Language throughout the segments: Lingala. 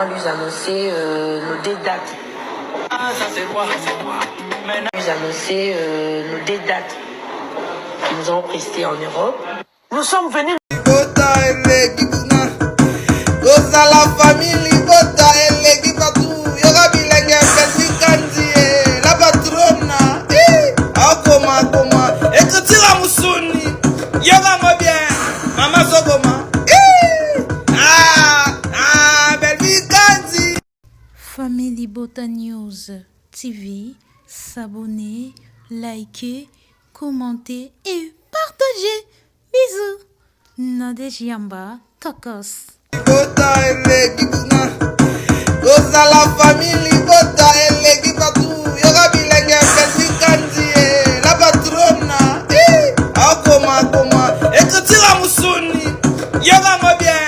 Lui annoncer euh, nos deux dates. Ah, ça c'est quoi Maintenant, Lui annoncer euh, nos deux dates que nous avons prestées en Europe. nous sommes venus Libota eleki kuna kozala famille libota eleki partout yoka bilenge ya Bellevue Kandi eh, la patrona eh, akoma koma écriture ya musuni yoka ngo bien mama sokoma eh, ah, ah, Bellevue Kandi. Famille Bota News TV, s'abonner, liker, commenter et partager. Bisous. Nadège Yamba, Tokos. Libota eleki kuna kozala famille libota eleki partout yoka bilenge ya Bellevue Kandi eh, la patrona eh, akoma koma écriture ya musuni yoka ngo bien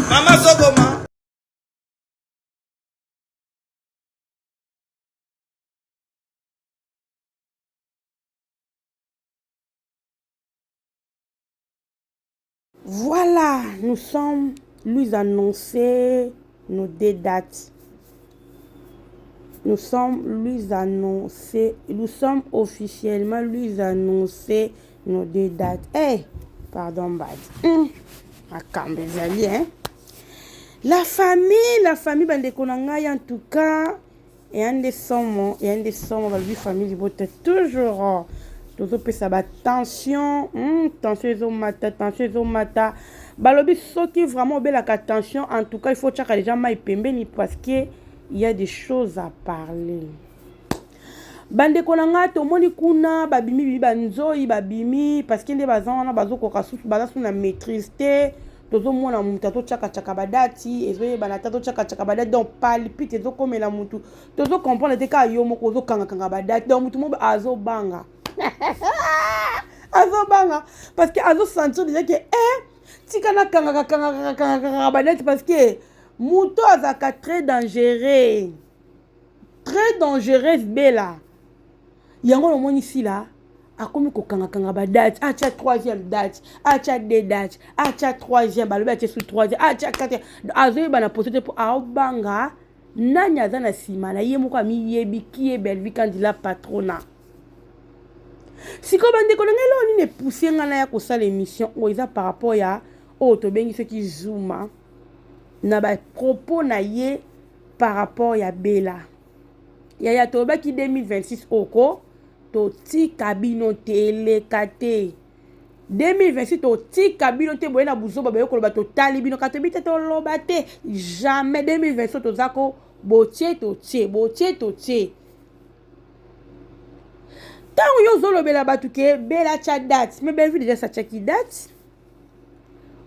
mama sokoma. Voilà, nous sommes lui annoncer nos deux dates. Nous sommes lui annoncer, nous sommes officiellement lui annoncer nos deux dates. Eh, hey, pardon, Bad. Makambo ezali, hein? La famille, la famille, bandeko na ngai, en tout cas, eya nde somo, eya nde somo, balobi famille libota toujours. Tozopesa ba tension, tension ezomata, tension ezomata. Balobi soki vraiment obelaka tension, en tout cas, il faut tiaka déjà mai pembeni parce que il y a des choses à parler. Bandeko na ngai, tomoni kuna babimi bibi banzoi babimi parce que nde baza wana bazokoka susu, baza su na maîtrise te. Tozomona moto atotyakatiaka badati, ezoyebana te, atotyakatiaka badati, donc palpite ezokomela motu, tozocomprendre te, kaka yo moko ozokangakanga badati, donc motu moko azobanga azobanga parce que azosentir déjà que eh, tika nakangaka kangaka kangaka badati parce que moto azalaka très dangereux, très dangereuse. Bela yango namoni sila akomi kokangakanga badate, atya troisième date, atya deux date, atya troisième, balobi atya su troisième, atya quatrième, azoyeba na poso te mpo aobanga nani aza na nsima na ye moko amiyebi ki ye Bellevue Kandi la patrona. Sikoyo bandeko na ngai, eloko nini epousse ngai na ya kosala émission oyo eza par rapport ya oyo tobengi soki Zuma na bapropos na ye par rapport ya Bela yaya. Tolobaki 2026 oko totika bino te, eleka te. 2026 totika bino te, boye na buzoba boye koloba totali bino kaka toyebi te, toloba te jamais. 2026 toza ko botie totie botie totie. Ntango yo ozolobela bato ke Bela tya date, mais Bellevue déjà satiaki date.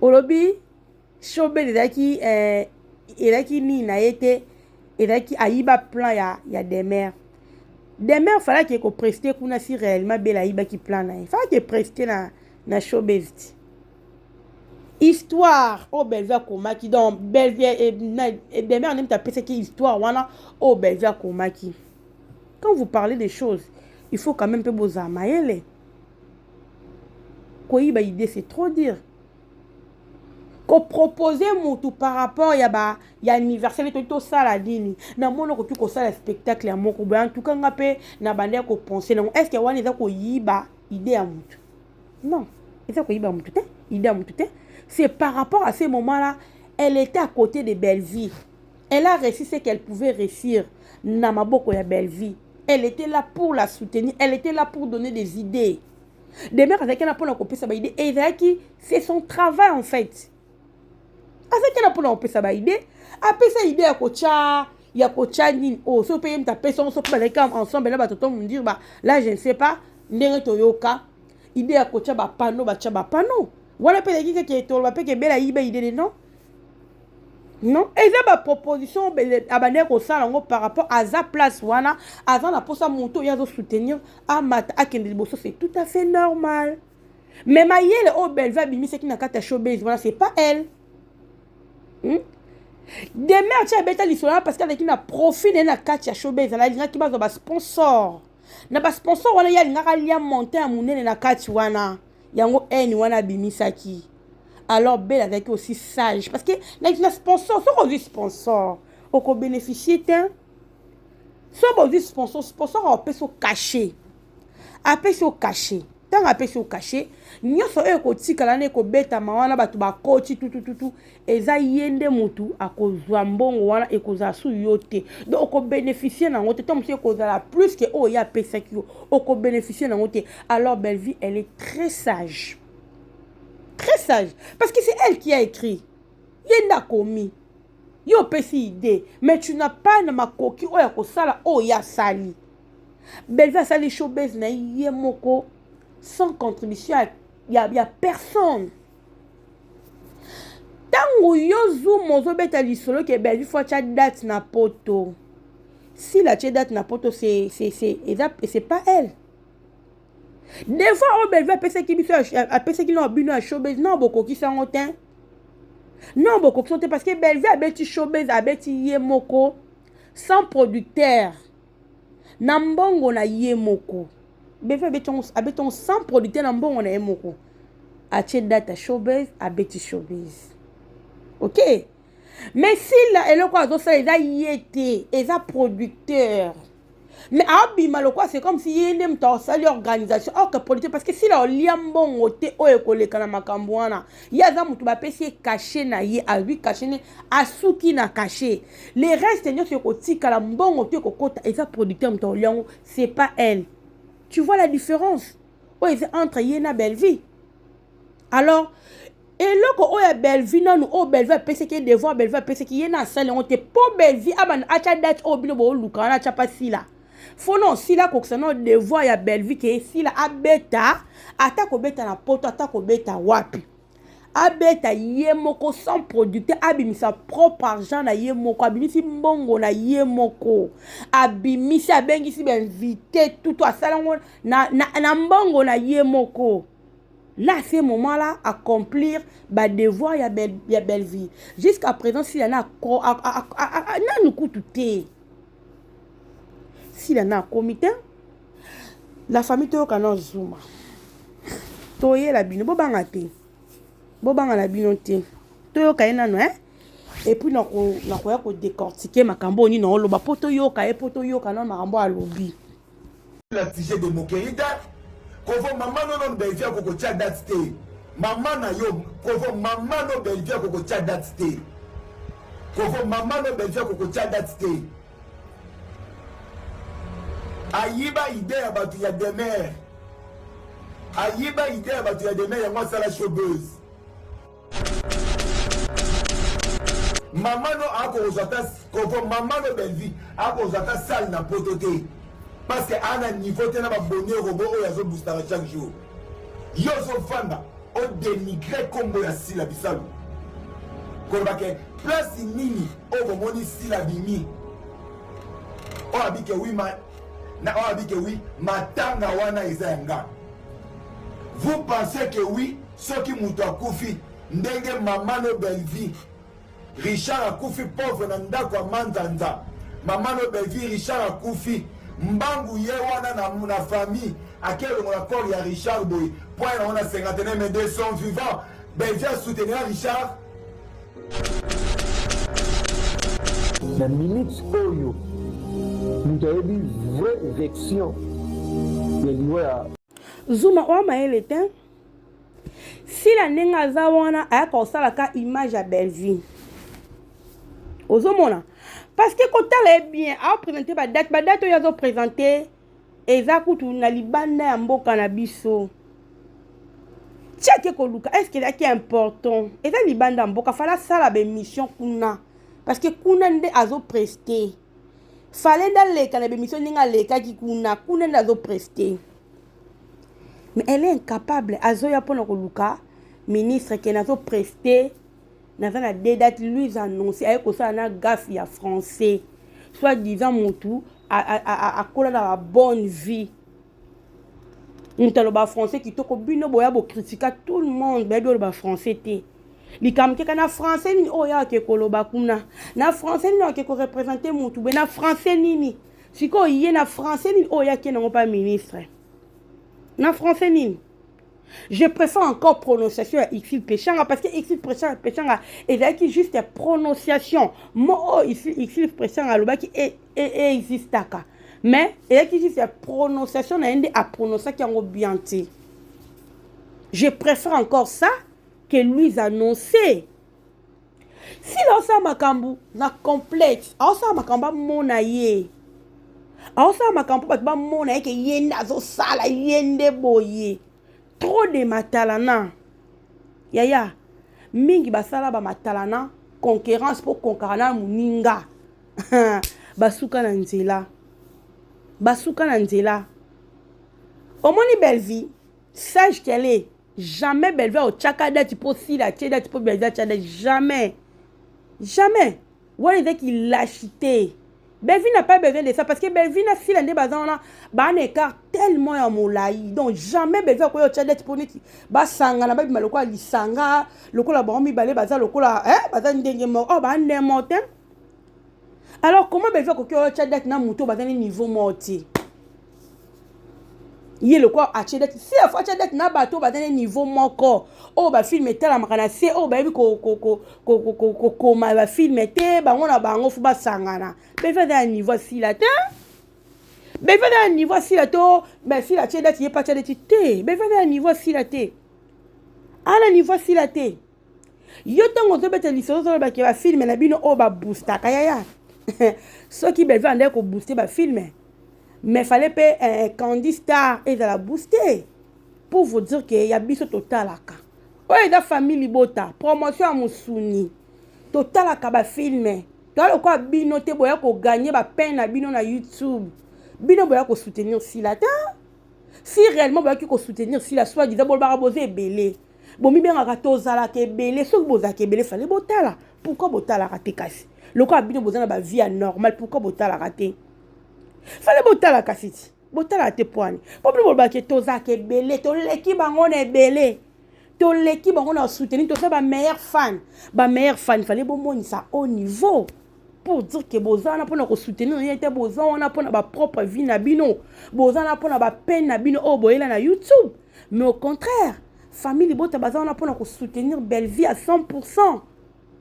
Olobi showbel ezalaki ezalaki nini na ye te, ezalaki ayiba plan ya Demer. Demer falaki ekopreste kuna. Si réellement Bela ayibaki plan na ye, falaki epreste na showbase ti histoire oyo Bellevue akomaki. Donc Bellevue, Demer nde moto apesaki histoire wana oyo Bellevue akomaki. Quand vous parlez des choses, il faut quand même mpe bozala mayele. Koyiba idée, c'est trop dire. Kopropose mutu par rapport ya ba ya anniversaire, toki tosala nini, namoni okoki kosala spectacle ya moko boye. En tout cas nga mpe na banda ya kopense nango, est ce que wana eza koyiba idée ya mutu? Non, eza koyiba mutu te, idée ya mutu te. C'est par rapport à ce moment là elle était à côté de Bellevue, elle a réussi ce qu'elle pouvait réussir na maboko ya Bellevue. Elle était là pour la soutenir, elle était là pour donner des idées. Demer azalaki na mpona kopesa baidée, ezalaki, c'est son travail en fait. Azalaki na mpona kopesa baidée, apesa idée ya kotya nini oyo. So mpe ye moto apesa yango, so mpe bazalaki ensemble na bato to mondire ba là, je ne sais pas ndenge toyoka idée ya kotya bapano, batya bapano wana mpe ezalaki keke. Toloba mpe ke Bela yiba idée de non, non, eza baproposition abandaki kosala yango par rapport aza place wana, aza na mposa moto oyo azosoutenir amata, akende liboso, c'est tout à fait normal. Mais mayele oyo Bellevue abimisaki na kati ya showbase wana, c'est pas elle, Demer ti abeta lisolo wana parce que azalaki na profit na ye na kati ya showbase. Alingaki bazwa basponsor, na basponsor wana ye alingaka alia montant ya monene na kati wana, yango ene wana abimisaki. Alors Bela azalaki aussi sage parce que na sponsor, soki ozwi sponsor Okobénéficie te. So bozwi sponsor, sponsor akopesa yo cachet. Apesi yo cachet. Ntango apesi yo cachet, nyonso oyo ekotikala na ekobetama wana bato bakoti tutututu, eza ye nde motu akozwa mbongo wana, ekozala su yo te. Donc okobénéficie na yango te. Ntango mosusu ekozala plus que oyo ye apesaki yo, okobénéficie na yango te. Alors Bellevue, elle est très sage. Très sage. Parce que c'est elle qui a écrit. Ye nde akomi. Yo opesi idée, mais tu n'as pas na makoki oyo ya kosala oyo ye asali. Bellevue asali showbiz na ye moko sans contribution ya personne. Tango yo Zoom ozobeta lisolo ke Bellevue faut atia date na poto. S'il atie date na poto, c'est pas elle. Des fois oyo Bellevue apesaki biso, apesaki na bino ya showbiz, non bokokisi yango te. Non bokokisi yango te parce que Bellevue abeti showbiz, abeti ye moko sans producteur. Na mbongo na ye moko. Bellevue abeti yango sans producteur na mbongo na ye moko. Atie date ya showbiz, abeti showbiz. OK? Mais Sila eloko azosala eza ye te, eza producteur. Mais abima lokwa c'est comme si ye nde moto asali organisation or que producteur, parce que Sila olia mbongo te oyo ekoleka na makambo wana. Ye aza moto bapesi ye cachet na ye, azwi cachet ne asuki na cachet. Le reste nyonso ekotikala mbongo te ekokota, eza producteur moto aolia yango, c'est pas elle. Tu vois la différence oyo eza entre ye na Bellevue. Alors eloko oyo ya Bellevue nanu oyo Bellevue apesaki devoir, Bellevue apesaki ye na asali yango te po Bellevue abanda atia date oyo bino booluka wana atia pa Sila. Fo non Sila akokisa no devoir ya Bellevue ke Sila abeta, ata kobeta na poto, ata kobeta wapi. Abeta ye moko sans producteur, abimisa propre argent na ye moko, abimisi mbongo na ye moko, abimisi, abengisi ba invité tout, asala yango na mbongo na ye moko. Là, à ce moment-là, accomplir ba devoir ya Bellevue. Jusqu'à présent, Sila na nanu kutu te. Sila na komite. La famille toyoka na Zuma. Toyela bino, bobanga te. Bobanga na bino te. Toyoka ye nanu, hein? Et puis nakoya ko décortiquer makambo nini oloba po toyoka ye, po toyoka nanu makambo alobi. La sujet de moquerie te. Kovo mama no non Bellevue akoko tia date te. Mama na yo kovo mama no Bellevue akoko tia date te. Kovo mama no Bellevue akoko tia date te. Ayiba idée ya bato ya demer. Ayiba idée ya bato ya demer yango asala showbuzz. Mama no akozwa ata kovo mama no Bellevue akozwa ata salle na poto te parce que ana niveau te na ba bonne robot oyo azo boostaka chaque jour. Yo ozofanda o dénigrer kombo ya Sila Bisalu. Koloba ke place nini oyo bomoni Sila bimi oyo abike oui ma na oyo abike oui matanga wana eza ya nga. Vous pensez que oui soki moto akufi ndenge mama no Bellevue Richard akufi pauvre na ndako ya manzanza, mama no Bellevue Richard akufi mbangu ye wana na famille ake longola corps ya Richard boye point na wana 59 mais de son vivant Bellevue a soutenir Richard. Na minute oyo moto ayebi vraie version ya liwa ya Zuma oa mayele te. Sila ndenge aza wana ayaka kosala ka image ya Bellevue. Ozomona parce que kotala ye bien a présenter ba date, ba date oyo azo présenter eza kutu na libanda ya mboka na biso. Tiake koluka est-ce que ezalaki important? Eza libanda ya mboka, fala sala ba émission kuna parce que kuna nde azo prester. Fallait ndaleka na ba émission ndenge alekaki kuna, kuna nde azo prester. Mais elle est incapable. Azoya pona koluka ministre ke nazo prester naza na deux dates lui annonce aye kosala na gaffe ya français soit disant mutu akola na ba bonne vie mutu aloba français kitoko bino boya bo critika tout le monde bayebi oloba français te likambo keka na français nini oyo ake koloba kuna na français nini ake korepresente mutu boye na français nini sikoyo ye na français nini oyo ake nango pa ministre na français nini. Je préfère encore prononciation ya Ursule Peshanga parce que Ursule Peshanga ezalaki juste ya prononciation. Mot oyo Ursule Peshanga alobaki e, e, e existaka. Mais ezalaki juste ya prononciation na ye nde aprononçaki yango bien te. Je préfère encore ça que lui annoncer. Sila osala makambo na complexe, aosala makambo bamona ye. Aosala makambo mpo bato bamona ye ke ye nde azosala, ye nde boye. Trop de matalana. Yaya, mingi basala ba matalana concurrence mpo konkara na moninga. Basuka na nzela. Basuka na nzela. Omoni Bellevue, sage qu'elle est, Jamais Bellevue otiaka date po Sila atie date po Bellevue atia date jamais. Jamais. Wana eza ki lâcheté. Bellevue n'a pas besoin de ça parce que Bellevue na Sila nde baza wana ba na écart tellement ya molayi. Donc jamais Bellevue akoya otia date po neti basangana babima lokola lisanga lokola bango mibale baza lokola eh baza ndenge moko. Oh ba ndenge moko te. Alors comment Bellevue akoki otia date na moto baza ni niveau moko te? Ye lokola atie date si afo atia date na bato oyo baza na niveau moko oyo bafilme etalamaka na se oyo bayebi kokoma bafilme te bango na bango fo basangana. Bellevue aza na niveau asila te, Bellevue aza na niveau asila te. Sila atie date ye mpe atia date te. Bellevue aza na niveau asila te, aza na niveau asila te. Yo ntango ozobeta lisolo ozolobaki bafilme na bino oyo baboostaka yaya. Soki Bellevue andaki kobooste bafilme, mais fallait mpe Candy Star ezala booste pour vous dire que ya biso totalaka oyo eza famille libota promotion ya mosuni. Totalaka bafilme toya lokola bino te, boya koganye bapain na bino na YouTube. Bino boya kosoutenir Sila te. Si réellement boyaki kosoutenir Sila, soit disant bolobaka boza ebele, bomibengaka tozalaka ebele. Soki bozalaka ebele, fallait botala. Pourquoi botalaka te? Kasi lokola bino boza na bavie ya normal, pourquoi botalaka te? Fallait botala kasi ti botalaka te poani mpo bino bolobaka tozalaka ebele, toleki bango na ebele, toleki bango na soutenir, toza ba meilleur fan. Ba meilleur fan, fallait bomonisa au niveau pour dire que boza wana mpona kosoutenir ye te, boza wana mpona bapropre vie na bino, boza wana mpona bapeine na bino oyo boyela na YouTube. Mais au contraire, famille libota baza wana mpona kosoutenir Bellevue à 100%.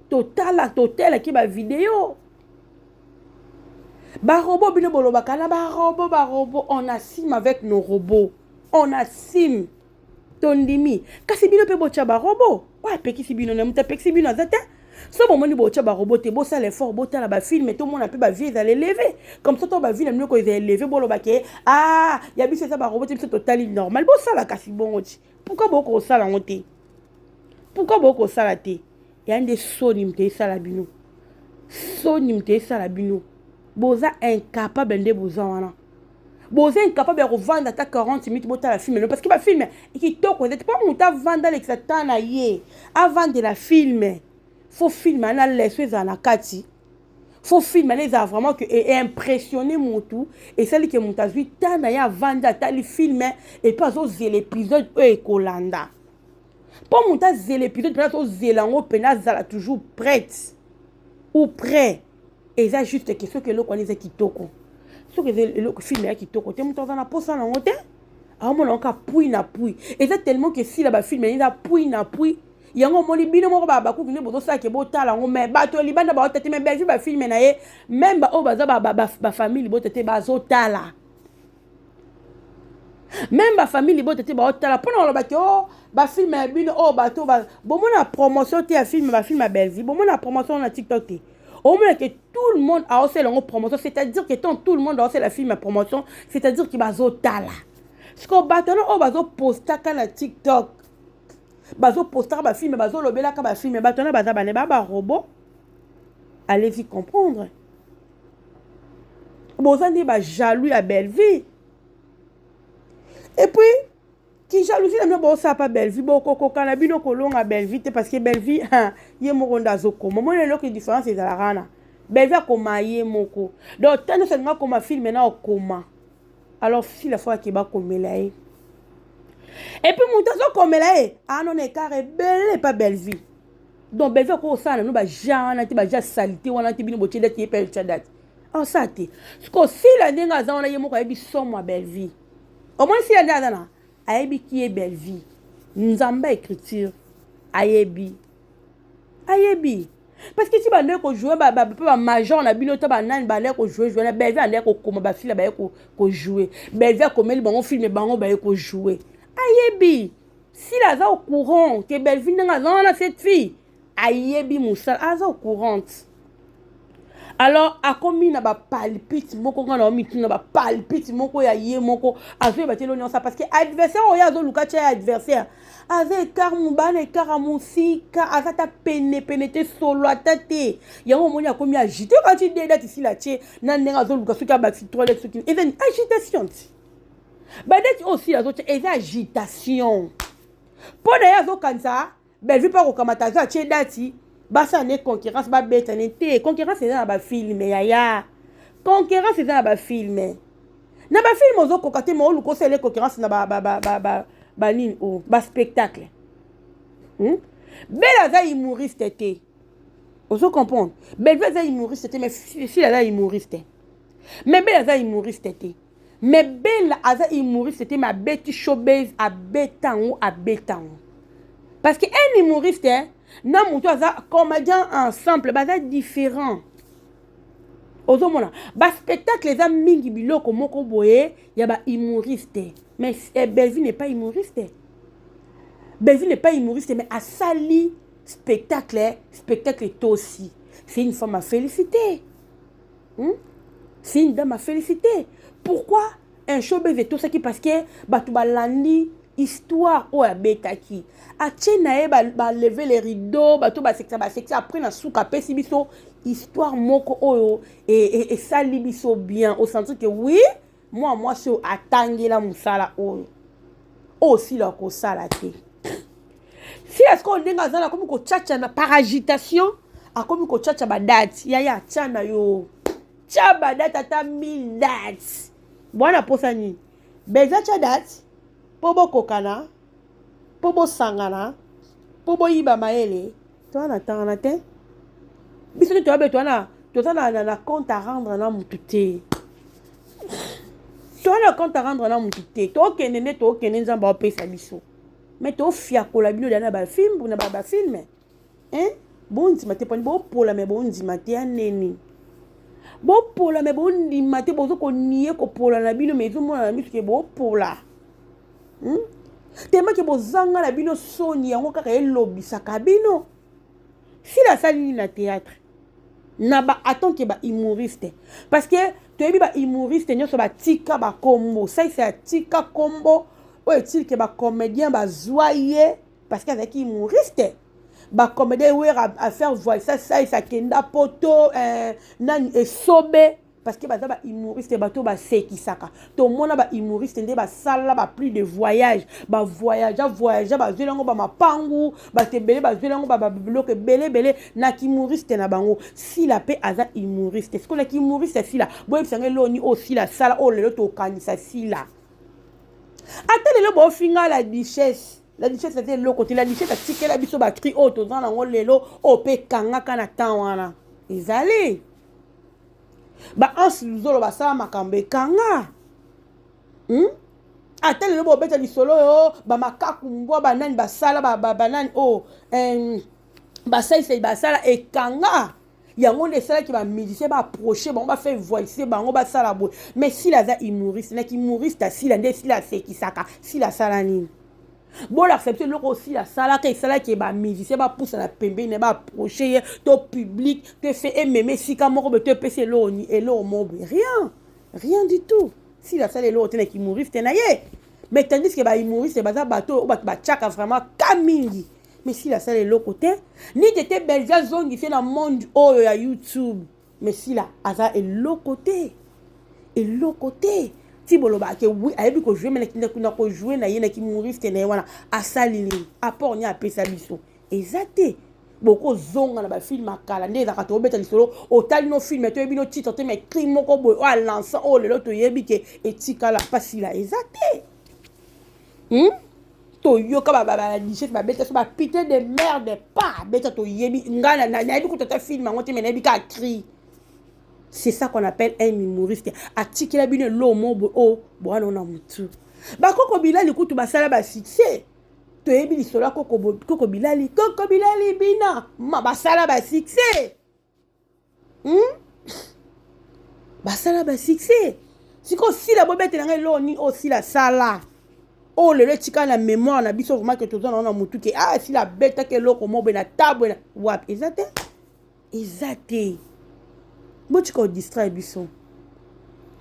Totala, totelaki bavideo barobo bino bolobaka na barobo, barobo, on assume avec nos robots, on assume, tondimi. Kasi bino mpe botya barobo oyo apekisi bino na moto apekisi bino aza te. So bomoni botya barobo te, bosala effort, botala bafilme, tomona mpe bavie ezala éleve comme ça. To bavie na bino ko ezala éleve, bolobake ah ya biso eza barobo te, biso totali normal. Bosala kasi bongo ti. Pourquoi bokosala yango te? Pourquoi bokosala te? Ya nde soni moto esala bino, soni moto esala bino. Boza incapable nde boza wana, boza incapable ya kovanda ata 40 minutes botala filme no, parce que bafilme kitoko eza te mpo moto avanda alekisa temps na ye avandela filme. Faut filme ana leso ezala na kati, faut filme ana ezala vraiment que impressionne motu, esali ke moto azwi temps na ye avandi atali filme et puis azozela épisode oyo ekolanda. Mpo moto azela épisode mpena azozela yango mpena azala toujours prête ou prêt. Eza juste ke soki eloko wana eza kitoko, soki eza eloko filme ya kitoko te, moto aza na posa nango te, aomona yango kaka pui na pui. Eza tellement ke sila bafilme eza pui na pui yango omoni bino moko bakuki nde bozosala ke botala yango, mais bato ya libanda baota te. Mais Bellevue bafilme na ye, même baoyo baza bafamille libota te bazotala, même bafamille libota te baotala. Mpona kolobaki o bafilme ya bino oyo bato bomona promotion te ya filme, bafilme ya Bellevue bomona promotion na TikTok te. Omona ke tout le monde aosala yango promotion, c'est-à-dire que tant tout le monde aosala film ya promotion, c'est-à-dire ke bazotala. Sikoyo bato wana oyo bazopostaka na TikTok, bazopostaka bafilme, bazolobelaka bafilme, bato wana baza bane baa barobot. Allez-y comprendre, boza nde bajaloux ya Bellevue. Et puis ki jalousie na bino bosala pa Bellevue, bokokoka na bino kolonga Bellevue te, parce que Bellevue ye moko nde azokoma. Omoni eloko différence ezalaka wana, Bellevue akoma ye moko, donc ntango nyonso alinga akoma filme na okoma. Alors Sila fo ake bakomela ye, et puis moto azokomela ye anona écart ebele epa Bellevue. Donc Bellevue akosala na bino baja wana te, baja salite wana te. Bino botie date, ye mpe atia date, asala te. Sikoyo Sila ndenge aza wana, ye moko ayebi somo ya Bellevue. Omoni Sila nde aza na ayebi ki ye Bellevue. Nzambe écriture ayebi. Ayebi. Parce que ti bandaki kojoue mpe bamajor na bino to banani bandaki kojoue joue na Bellevue andaki kokoma bafila baye kojoue. Bellevue akomeli bango filme bango baye kojoue. Ayebi. Sila aza au courant que Bellevue ndenge aza wana cette fille ayebi mosala aza au courant. Alors akomi na bapalpite moko nga na omituna bapalpite moko ya ye moko azoyeba te eloni osa parce que adversaire oyo azoluka tia ye adversaire aza écart mobana écart ya mosika aza ata penepene te solo ata te yango omoni akomi agite kati de date sila tie na ndenge azoluka soki abakisi toilette soki eza agitation ti badate oyo sila azotia eza agitation mpo na ye azokanisa Bellevue mpe akokamata azo atie dati basala nde concurrence babeta ne te. Concurrence eza na bafilme yaya, concurrence eza na bafilme, na bafilme ozokoka te ma oluka osala concurrence na banini o baspectacle. Belle aza humoriste te, ozo comprendre. Bellevue aza humoriste te, mais Sila aza humoriste, mais Belle aza humoriste te. Mais Bella aza humoriste te, mais abeti showbiz, abeta yango, abeta yango. Parce que un humoriste hein, na moto aza comédien ensemble baza différent. Ozomona ba spectacle eza mingi biloko moko boye ya ba humoriste, mais eh, Bellevue n'est pas humoriste. Bellevue n'est pas humoriste, mais asali spectacle, spectacle tosi. C'est une femme à féliciter. C'est une dame à féliciter. Pourquoi un showbiz etosaki? Parce que bato balandi histoire oyo abetaki, atie na ye baleve les rideaux, bato basekisa basekisa, après na suka apesi biso histoire moko oyo esali biso bien, osentir que oui, mwa mwasi oyo atangela mosala oyo oyo osila kosala te. Si est-ce ndenge aza na akomi kochacha na par agitation, akomi kochacha badate yaya, tia na yo, tia badate ata 1000 date bwana posa nini beza tia date mpo bokokana, mpo bosangana, mpo boyiba mayele. Toza na tangana te, biso nde toyabe toza toza na compte à rendre na mutu te, toza na compte à rendre na mutu te. Tokende nde tokende, Nzambe aopesa biso, mais tofiakola bino deya na bafilme, na bafilme hein? Bondima te poni bopola, me bondima te ya neni bopola, me bondima te, bozo konie kopola na bino, me ezomona na miso ke bopola. Temake bozanga na bino soni, yango kaka elobisaka bino. Sila asali nini na théâtre na ba atant que ba humoriste? Parce que toyebi ba humoriste nyonso batika bakombo, saisa atika kombo oyo etilike bacomédien bazwa ye parce que azalaki humoriste. Bacomédien wera affaire voice saisa akenda poto nani esobe, parce que baza ba humoriste, bato basekisaka. Tomona ba humoriste nde basala ba plus de voyage, bavoyage voyage, bazweli yango bamapangu, bato ebele bazweli yango babiloko ebele ebele na kimuriste na bango. Sila mpe aza humoriste. Sikoyo na kimuriste Sila, boyebisanga eloni oyo Sila asala oyo lelo tokanisa Sila? Ata lelo bofinga la duchesse, la duchesse aza eloko te. La duchesse atikela biso bacri oyo toza nango lelo, oyo mpe ekangaka na temps wana. Ezali ba Anse Luzolo basala makambo ekanga. Ata lelo bobeta lisolo oyo bamakaku mbwa banani basala banani oyo basalisa basala ekanga, yango nde esalaki bamusicien baapproche bango, bafaire voice bango basala boye. Mais Sila aza humoriste, naki humoriste asila nde Sila asekisaka. Sila asala nini? Bolakisa biso eloko oyo Sila asalaka esalaki bamusicien bapusana pembeni na baapproche ye to public to efe ememe esika moko boye to epesi eloko eloko moko boye. Rien, rien du tout. Sila asala eloko te na kimuriste na ye, mais tandis que bahumoriste baza bato oyo bato batiaka vraiment ka mingi, mais Sila asala eloko te. Nini te Belge azongisi na monde oyo ya YouTube, mais Sila aza eloko te, eloko te. Ti bolobaka ke oui, ayebi kojoue, me na kojoue na ye na kimuriste na ye wana asali nini? Apport nini apesa biso? Eza te. Bokozonga na bafilme ya kala nde ezalaka tobeta lisolo, otali no filme, toyebi no titre te, mais cri moko boye oyo alansa oyo lelo toyebi ke etikala pasila eza te. Toyoka badichesse babeta so bapite de merde pa beta, toyebi ngai nayebi kuta ata filme yango te, mais nayebi kaka cri. C'est ça qu'on appelle un humoriste. Atikela bino eloko moko boye oyo bowana na motu. Bakoko bilali kutu basala basuccès. Toyebi lisolo ya koko, koko Bilali, koko Bilali bina ma basala ba succès. Basala ba succès. Sikoyo Sila bobetela ngai eloko nini oyo Sila asala oyo lelo etikala na mémoire na biso vraiment ke toza nango na motu ke ah Sila abetaki eloko moko boye na tabwe na wapi eza te eza te. Botika kodistraire biso,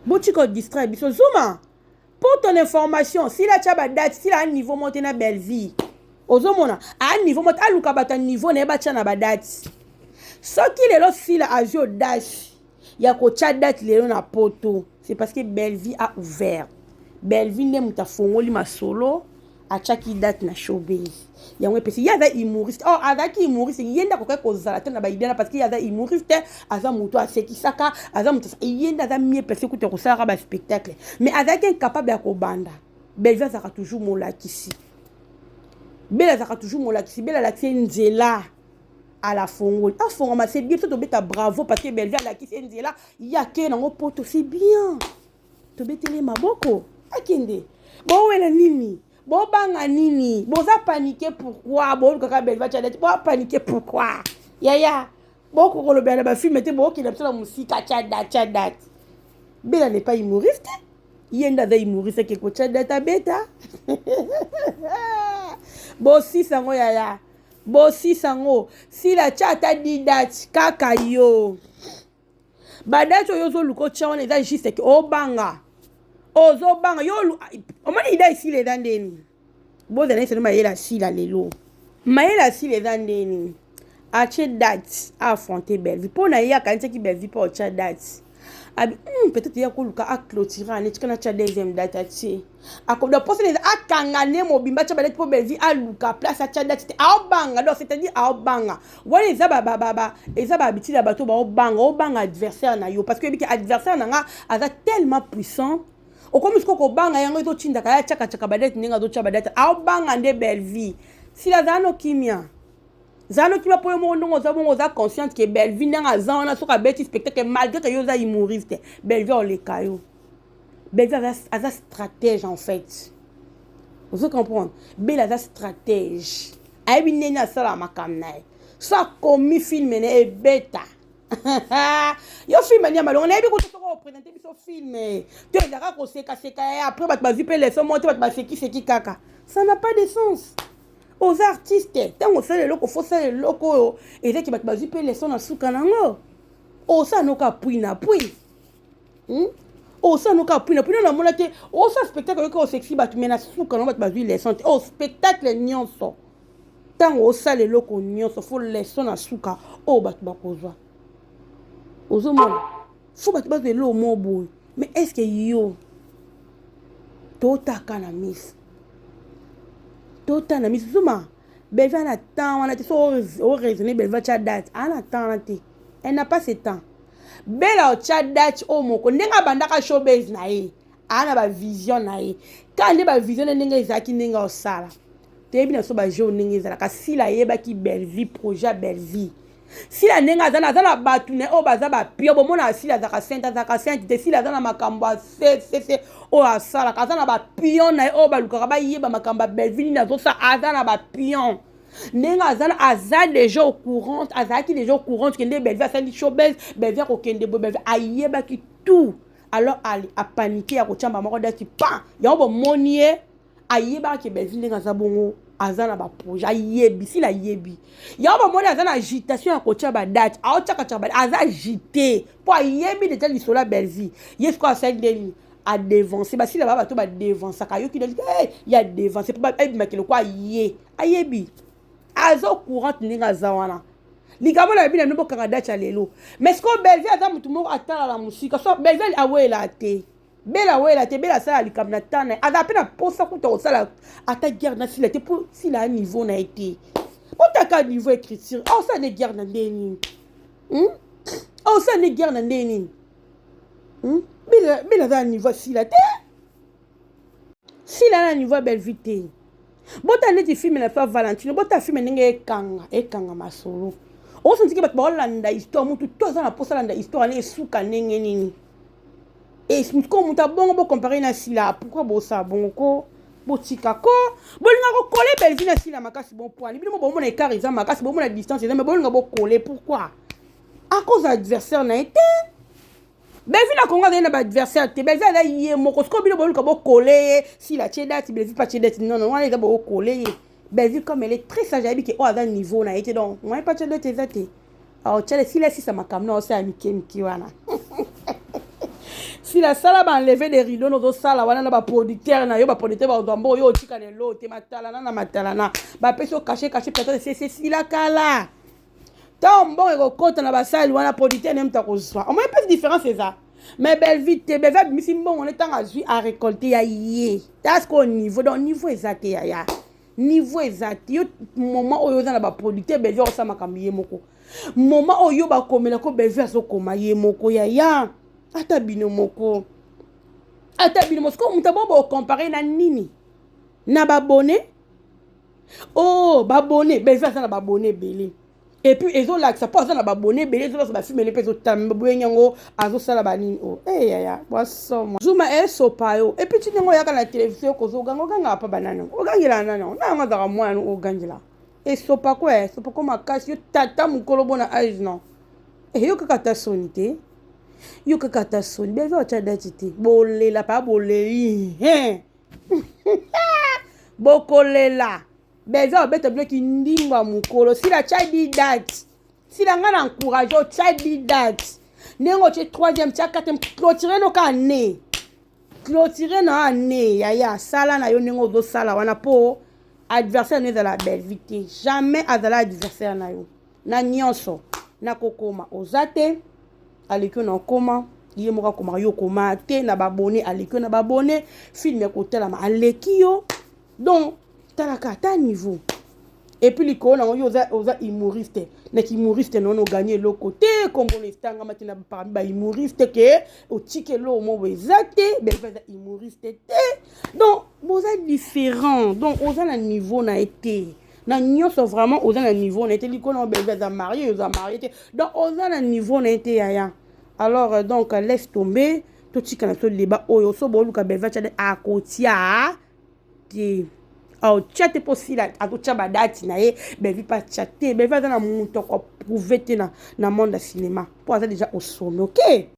botika kodistraire biso. Zuma, pour ton information, Sila atya badate, Sila a niveau moko te na Bellevue. Ozomona a niveau moko te, aluka bato ya niveau na ye batya na badate. Soki lelo Sila azwi audace ya kotya date lelo na poto, c'est parce que Bellevue a ouvert. Bellevue nde moto afongoli masolo, atiaki date na showbiz. Yango epesi ye aza humoriste. Oh, azalaki humoriste, ye nde akokaki kozala te na ba idée na, parce que ye aza humoriste, aza moto asekisaka, aza moto, ye nde aza mieux placé kuta kosalaka ba spectacle. Mais azalaki incapable ya kobanda. Bellevue azalaka toujours molakisi. Belle azalaka toujours molakisi. Belle alakisi ye nzela ala fongoli. Afongama, c'est bien, tobeta bravo parce que Bellevue alakisi ye nzela, ya ke nango poto, c'est bien. Tobetele maboko, akende. Bowela nini? Bobanga nini? Boza paniqué pourquoi? Bolukaka Bellevue atia date. Bo paniqué pourquoi? Yaya, bokokolobela na ba film te, bokokende biso na mosika, atia date, atia date. Bella n'est pas humoriste. Ye nde aza humoriste ake kotia date abeta. Bosisa yango yaya. Bosisa yango. Sila atia ata 10 date kaka yo. Ba date oyo ozoluka otia wana eza juste ke obanga. Ozobanga yo omoni ida esila eza ndeni. Bozala neti mayele asila lelo. Mayele asila eza ndeni. Atie date a affronter Bellevue. Mpo na ye akanisaki Bellevue mpo atia date. Abi, peut-être ya koluka a clôturer ane tika na tia deuxième date atie. Akoda posa neza akanga ne mobimba atia ba date mpo Bellevue aluka place atia date te. Aobanga donc c'est-à-dire aobanga. Wana eza ba ba ba ba eza ba habitude ya bato baobanga, obanga adversaire na yo parce que ebiki adversaire na nga aza tellement puissant. Okomi sikoyo kobanga yango ezotindaka ya tchaka tchaka ba date ndenge azotia ba date. Aobanga nde Bellevue. Sila azala no kimia. Zala no kimia po yo moko ndongo oza bongo oza consciente que Bellevue ndenge aza wana soki abeti spectacle malgré que yo oza humoriste, Bellevue oleka yo. Bellevue aza stratège en fait. Ozo comprendre? Belle aza stratège. Ayebi ndenge asala makambo na ye. So akomi film na ye ebeta. Yo film ni ya malonga nayebi kutu soko opresente biso film to ezalaka kosekaseka ye après bato bazwi mpe leçon moko te bato basekiseki kaka. Ça n'a pas de sens. Oza artiste, ntango osala eloko fo osala eloko oyo ezaki bato bazwi mpe leçon na suka nango. Osala noka appui na appui. Osala noka appui na appui. Namona te osala spectacle oyoka osekisi bato mais na suka nango bato bazwi leçon te. Oh, spectacle nyonso ntango osala eloko nyonso fo leçon na suka oyo bato bakozwa. Ozomona fo bato bazwa eloko moko boye. Mais est-ce que yo totaka na miso, totala na miso zuma Bellevue ana temps wana te. So o raisonner Bellevue atia date, ana temps wana te. Elle n'a pas ce temps. Bella otia date oyo moko ndenge abandaka showbiz na ye, ana ba vision na ye. Ka nde ba vision na ndenge ezalaki ndenge osala. Toyebi na so ba jeu ndenge ezalaka. Sila ayebaki Bellevue, projet ya Bellevue. Sila ndenge aza na aza na bato na oyo baza ba pio. Bomona Sila azalaka sainte, azalaka sainte te. Sila aza na makambo ya se, se, se oyo asalaka. Aza na ba pion na ye oyo balukaka bayeba makambo ya Bellevue nini azosala. Aza na ba pion. Ndenge aza na, aza déjà au courant, azalaki déjà au courant que nde Bellevue asali showbiz, Bellevue akokende boye, Bellevue ayebaki tout. Alors ali a paniqué ya kotia mama moko dati pa. Yango bomoni ye ayebaka ke Bellevue ndenge aza bongo aza na ba projet, ayebi, Sila ayebi. Yango bomoni aza na agitation ya kotia ba date, aotiaka tia ba date, aza agité po ayebi déjà lisolo ya Bellevue. Ye sikoyo asali ndenge a devancer, ba Sila ba bato ba devansaka, ayoki ndenge, hey, ya devancer po ba ebimaki lokola ye. Ayebi. Aza au courant ndenge aza wana. Likambo na bino bokanga date ya lelo. Mais sikoyo Bellevue aza mutu moko atala na mosika. So Bellevue awela te. Bella awela te, Bella asala likambo na temps na ye. Aza pe na posa kuta kosala ata guerre na Sila te po Sila a niveau na ye te. Otaka niveau écriture. Oh ça ne guerre na ndenge nini? Oh ça ne guerre na ndenge nini? Bella, Bella aza na niveau ya Sila te. Sila na niveau ya Bellevue te. Bota neti film na fa Valentino, bota film ndenge ekanga, ekanga masolo. Osantiki bato baolanda histoire, mutu to aza na posa landa histoire na esuka ndenge nini. Et ko mutu abongo bo comparer na Sila, pourquoi bosa bongo ko? Botika ko. Bolinga ko coller Bellevue na Sila makasi bon poani. Bino bomona écart eza makasi, bomona distance eza mais bolinga bo coller pourquoi? À cause adversaire na été. Bellevue na Congo azali na ba adversaire te. Bellevue aza ye moko. Sikoyo bino boluka bo coller ye Sila tie date, Bellevue pa tie date. Non non, wana eza bo coller ye. Bellevue comme elle est très sage, ayebi ke oyo aza niveau na ye te donc moyen pa tie date eza te. Aotiale Sila sisa makambo na osala mike mike wana. Sila sala ba enlever des rideaux nozo sala wana na ba producteur na yo ba producteur ba ozwa mbongo yo otika na elo te matalana na matalana ba pesi yo cachet cachet peut-être c'est Sila kala. Ntango mbongo ekokota na basali wana producteur naye moto akozwa omoni mpesi différence eza mais Bellevue te. Bellevue abimisi mbongo ne ntango azwi arécolte ya ye ta sikoyo niveau donc niveau eza te yaya, niveau eza te. Yo moment oyo oza na baproducteur, Bellevue akosala makambo ye moko. Moment oyo bakomela ko Bellevue azokoma ye moko yaya. Ata bino moko, ata bino moko sikoyo moto abo bocompare na nini? Na babone oh babone Bellevue aza na babone ebele et puis ezolakisa mpo aza na babone ebele, ezolakisa bafilme mpe ezotamba boyengi yango azosala banini o e yaya bwasoma zuma esopa yo. Et puis ti ndenge oyaka na télévision kozoganga, ogangaka mpa banani? Ogangela nani? Na yango azalaka mwana, ogangela esopa ko, esopa ko makasi. Yo tata mokolo bona age non yo kaka ata soni te, yo kaka ata soni. Bellevue atya date te, bolela pa boleli bokolela. Bellevue abeta bino kindingo ya mokolo. Sila tya di date. Sila, ngai na encourage otya di date ndenge otie troisième, tia quatrième, clôture no ka ne clôture na ane yaya. Sala na yo ndenge ozosala wana mpo adversaire no ezala Bellevue te. Jamais azala adversaire na yo na nyonso. Nakokoma oza te, aleki yo na okoma ye moko akomaka yo okoma te na babone, aleki yo na babone film ya kotalama, aleki yo. Donc talaka ata niveau. Et puis likolo nango yo oza, oza humoriste naki humoriste nono oganye eloko te, kombono etangama te na parmi bahumoriste ke otiki eloko moko eza te. Bellevue aza humoriste te, donc boza différent. Donc oza na niveau na ye te na nyonso, vraiment oza na niveau na ye te. Likolo nango Bellevue aza marié, oza marié te, donc oza na niveau na ye te yaya. Alors donc laisse tomber, totika na biso débat oyo. So boluka Bellevue atia, akotia te, aotya te mpo Sila azotya badate na ye, Bellevue mpe atya te. Bellevue aza na moto akoprouve te na monde ya cinéma mpo aza déjà au sommet, ok.